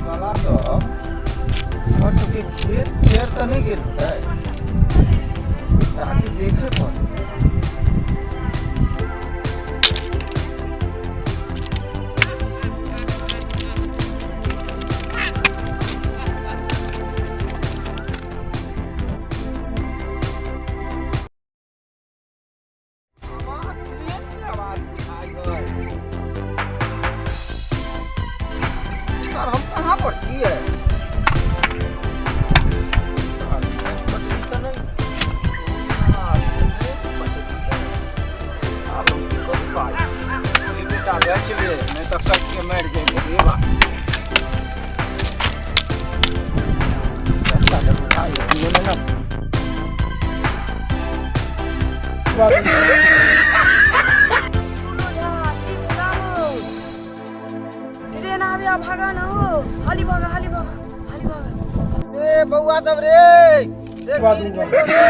वाला सब हमर सबके खेत चेर तऽ नहि गेल होतै, जाके देखे पड़तै। सर, हम कहाँ पर छियै? सर, पटरी तऽ नहि। आब हम की करू भाइ? ए बेटा, बचि ले, नहि तऽ कटि के मरि जेबै रे बा। रास्ता तऽ बुझाइ है, ने। ट्रेन आबे, भागा ना हो, हाली भागा, हाली भागा, हाली भागा। ए बौआ सब रे, रे गिर गेलियो रे,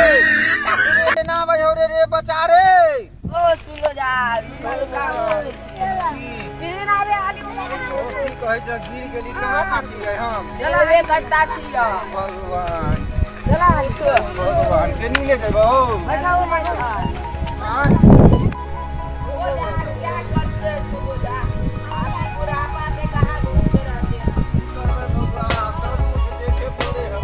ट्रेन आबै हौ रे, रे बचा रे। ओ सुनो जा, ट्रेन आबे, हाली भागा। ओ की कहै छै, गिर गेली, कहाँ ना छियै हम? चला रे, कत्ता छियै? भगवान। चला हाली तो। भगवान के नहीं ले जेबो। बैठाओ, बैठाओ। आँय? ओ जा, क्या करते सुबो जा, अभी बुढ़ापा में कहाँ घूमते रहते हैं। करबै बौआ, सब कुछ देखे पड़े है।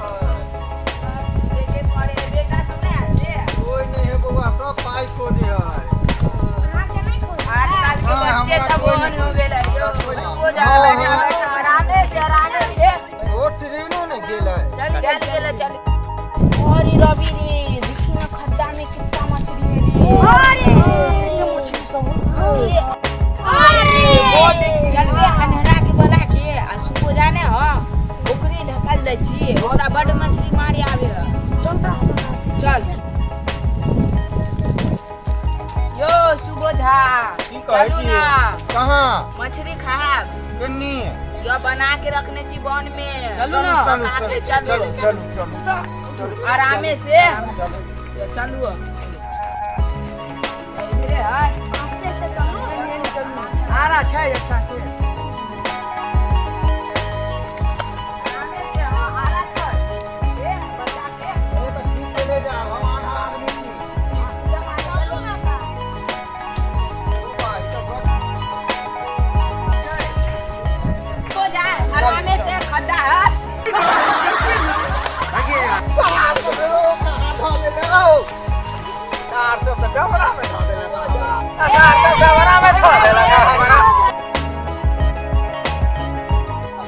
देखे पड़े, बेटा सब नहीं आसे? कोई नहीं है बौआ, सब पाई खो दे है। आजकल के हाँ, बच्चे हमरा सब कोई ओहन नहीं। हो गेल है यौ। कोई नहीं। ओ जा, हाँ, बैठा हाँ। बैठा, आरामे से, आरामे से। ओ ट्रेनो नहीं गेलै। चल चल गेल, चल। और ई रवि रे, देखी ना, खड्डा में कितना मछली है रे। अरे ये मछली सब अरे चलबे अन्हरा के बोला के आ सुबह जाने ह, ओकरे ढकल दै छी, ओकरा बड मछली मारे आवे है। चल चल यो सुबह झा। की कहै चलू छी? ना। कहाँ? मछली खायब। केन्नी? यो बना के रखने छी वन में। चलू चलू। बना के। चलू। चलू। चलू चलू चलू। आरामे से। चलू। यो चलू, इधरे है। आरा छै अच्छा से। आरामे से, हाँ, आरा छै। ए, बचा के। ए तऽ ठीक से ले जाब, हम आन्हर आदमी छी। चलू ना। ओ भाई, तऽ बड़ तो जाए आरामे से, खड्डा है। सार सब रो, कहाँ धऽ देले रौ? सार सब तऽ डबरा में धऽ देलक हमरा। आ सार सब डबरा में धऽ देलक हमरा।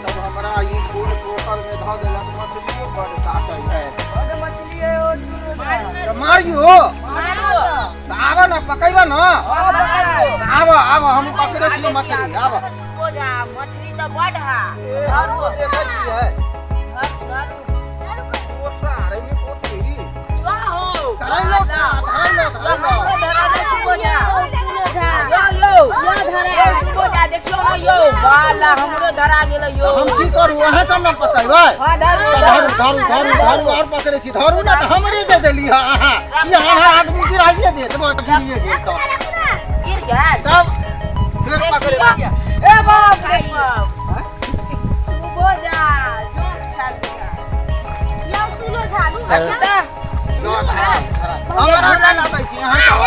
सब हमरा ई फूल पोखर में धऽ देलक, मछलियो बड़ काटै है। बड मछली है ओ चुनो। मारू ना। तऽ मारियो। मारू। तऽ आबऽ ने, पकैबऽ ने। तऽ आबऽ आबऽ, हम पकड़ै छी मछली, आबऽ। हो जा, मछली तो बड़ है। ए, हमको देखै छियै। धरू। ओ सार, एहिमे कोथी? हो। धरै लो, धरै लो, धरै लो। धरा दे सुबह जा। यो यो यो सुबह जा, देखियो ना यो बाला, हमरो धरा गेल यो। तऽ हम की करू? अहाँ सब ने पकड़बै। हां, धरू। धरू धरू धरू धरू, और पकड़ै छी, धरू ने। तऽ हमरे दे देली हँ अहाँ। ई अहाँ आदमी गिराइए देत, बस गिरिए गेल सब। गिर गेल। तब फेर पकड़े। ए बाप रे बाप, सुबह जा जोक छाल गया। हमरा काला दै छी अहाँ सब।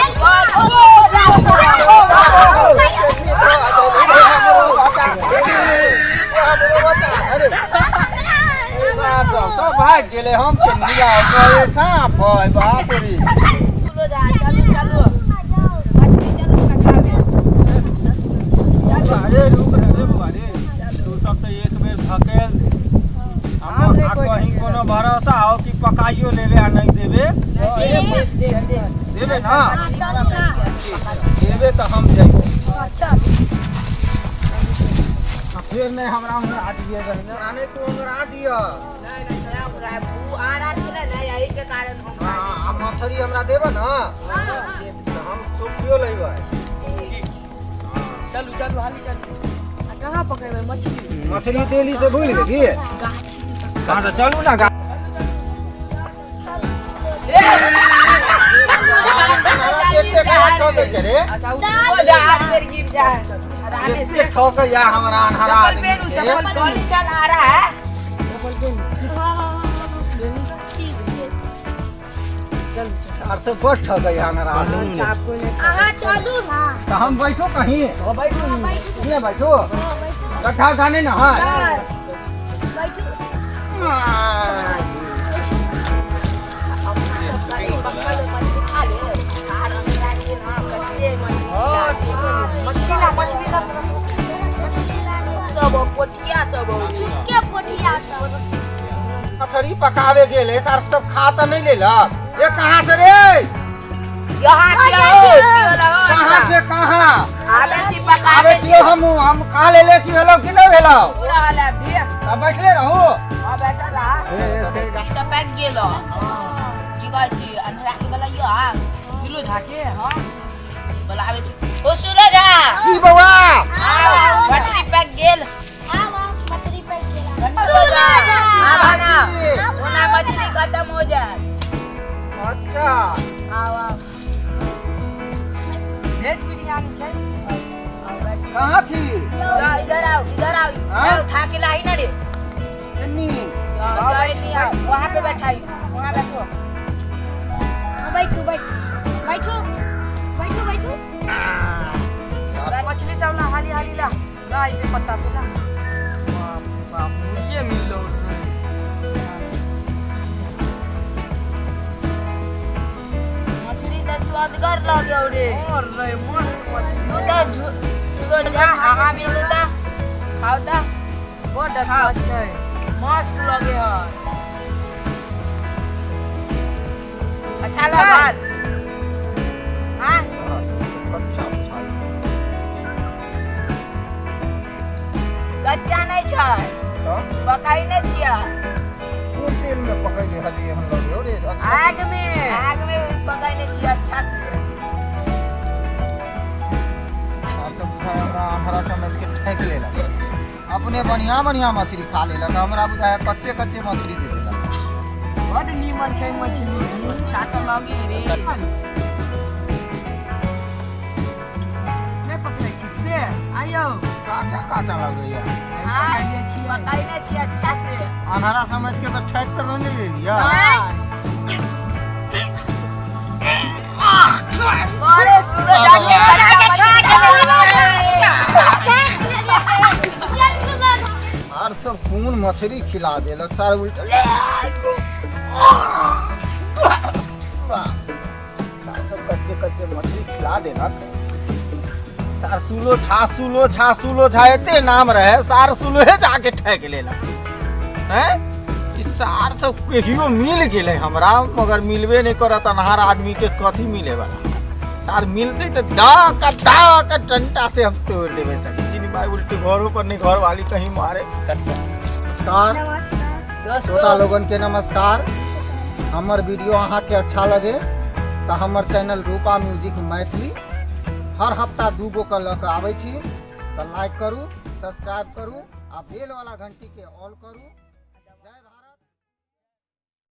सब भागि गेलै, हम के मिला कहे साँप है, बाप रे। चलो जा, चलू चलू, मछली चलू पकावे। अरे रुक रे रे बौआ रे, तू सब तऽ एक बेर धकेल दे आ कहीं कोनो भरोसा हो कि पकाइयो लेबे आ नहि देबे। देख देख देख। देबे ना, देबे तऽ हम जइबो आ फेर नहि हमरा ओंघरा दिए रहने नहि, तू ओंघरा दिअ। नहीं नहीं, नहीं हमरा उ आरा छले ने, यही के कारण हम। हाँ, आ मछली हमरा देबे ना तऽ हम सोपियो लेबै। चलू चलू, हाली चलू। आ कहाँ पकड़बै मछली? मछली देली से भूलि गेली। हाँ, तऽ चलू ना। एते कहाँ ठोकै छै रे? अच्छा, उ जा, फेर गिर जाए। आरामे से। एते ठोकैया हमरा अन्हरा चप्पल आदमी पहनू, के। चप्पल गोली चल आ रहा है। ठीक से। आर सब बड़ ठोकैया अन्हरा आदमी के। अहाँ चलू ना। तऽ हम बैठो कहीं? बैठू। नहीं बैठो, गड्ढा उड्ढा नहीं ना है? बैठू। मछली खा ले आर हमरा के ना कच्चे मछली खिला दे। मछली ला, मछली ला। मछली ला ले। सब पोठिया सब हो। चुपके पोठिया सब। मछली पकावे गेले सार सब खा तऽ नहीं लेलक। ये कहाँ से रे? यहाँ के हो, कहाँ से कहाँ? आबे छी पकावे। आबै छियौ हम खा लेले की भेलौ कि नहीं भेलौ? पूरा वाला भी। तब बैठले रहू। हां, बैठल रहा। इसका पैक गेलो। की कहै छी, अन्हरा के बोलाइयो आ। सुलो झा के। हां, बोलाबै छी। ओ सुलो झा। की बौआ? आओ, मछली पैक गेल। आब मछली पैक गेला। सुलो झा। की ना। छी? ओना मछली खत्म हो जाए। अच्छा। आओ आओ। वेज बिरयानी छै। आओ बैठो। कहाँ छी? जाओ, इधर आओ, इधर आओ। हाँ? आओ, उठा के लाई ना रे। एन्नी। जाओ, नहीं आओ, वहां पे बैठाई, वहां बैठो। बैठू बैठू बैठू बैठू बैठू। मछली सब ला, हाली हाली ला ला, इते पत्ता पे ला। बाप रे बाप, मुर्गिए मिललो। मछली तो स्वादगर लगे रे। और रे मस्त मछली। लू तो सूरज झा, अहाँ भी लू तो खाओ तो। बड अच्छा छै। मस्त लगे है, अच्छा लगल। हाँ। कच्चा बुझाइ। कच्चा नहीं छै। तऽ? पकाई नहीं छियै। कोन तेल में पकैले हजे एहन लगे रे? अच्छा। आग में। आग में पकाई नहीं छियै अच्छा से। आर सब बुझाइ हमरा अन्हरा समझ के ठकि लेलक। अपने बढ़िया बढ़िया मछली खा लेलक, हमरा बुझाइ कच्चे कच्चे मछली दे देलक। बड नीमन छै मछली। अच्छा तो लगे रे। नहीं पकड़े ठीक से आइयो। काचा काचा लगैया। हाँ। पकाइले छियै। पकाई नहीं छियै अच्छा से। अन्हरा समझ के तऽ ठकि तऽ नहीं लेलियै। अरे सूरज झा के कच्चा मछली। आर सब कोन मछली खिला देलक सार उल्टा सार सब कच्चे कच्चे मछली खिला देलक सार। सुलो झा, सुलो झा, सुलो झा, एते नाम रहे, सार सुलोहे जाके ठकि लेलक हैं। ई सार सब कहियो मिल गेलै हमरा, मगर मिलबे नहीं करत। अन्हार आदमी के कथी मिले वाला सार? मिलते तऽ दा का दा का डंडा से हम तोड़ देबै सकी चिनी भाई। उल्टे घरों पर नहीं, घर वाली कहीं मारे। नमस्कार श्रोता लोगन के, नमस्कार। हमर वीडियो अहाँके अच्छा लगे तऽ हमर चैनल रूपा म्यूजिक मैथिली हर हफ्ता 2 गो के लऽ कऽ आबै छी, तऽ लाइक करू, सब्सक्राइब करू आ बेल वाला घंटीके ऑल करू।